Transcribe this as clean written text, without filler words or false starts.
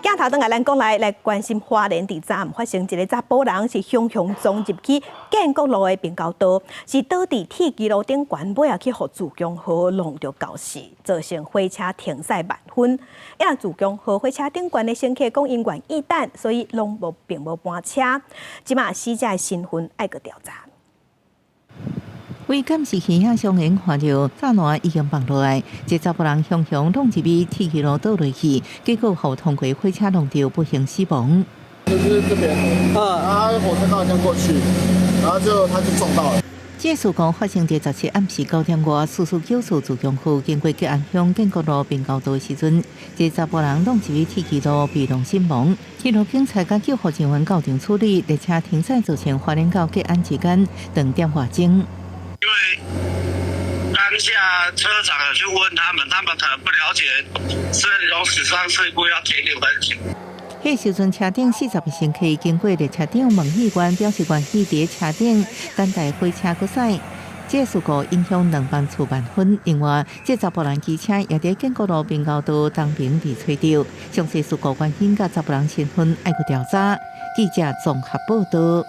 鏡頭轉來咱國內來關心花蓮佇昨暗發生一个查埔人是雄雄撞入去建國路的平交道，是倒佇鐵支路頂懸，尾仔去予自強號挏著猴死，造成火車停駛萬分。啊，自強號火車頂懸的乘客講𪜶願意等，所以攏無並無搬車。這馬死者的身份愛閣調查。為監視器影相緣看著柵欄已經放落來，這查埔人雄雄撞入去鐵支路倒落去，結果予通過火車挏著不幸死亡。就是這邊，啊，火車剛好這樣過去，然後就他就撞到了。這事故發生佇17暗時9點外，4494自強號經過吉安鄉建國路平交道的時陣，這查埔人撞入去鐵支路被挏身亡。鐵路警察佮救護人員到場處理，列車停駛造成花蓮到吉安之間斷點外鐘。因為當下車長有去問他們，他們可能不了解，是有死傷事故要停很久。彼時陣車頂40個乘客經過列車長問議員表示願意佇車頂等待火車閣駛。這事故影響兩班次萬分。另外，這查埔人機車也佇建國路平交道東邊被揣著。詳細事故原因佮查埔人身份愛閣調查。記者綜合報道。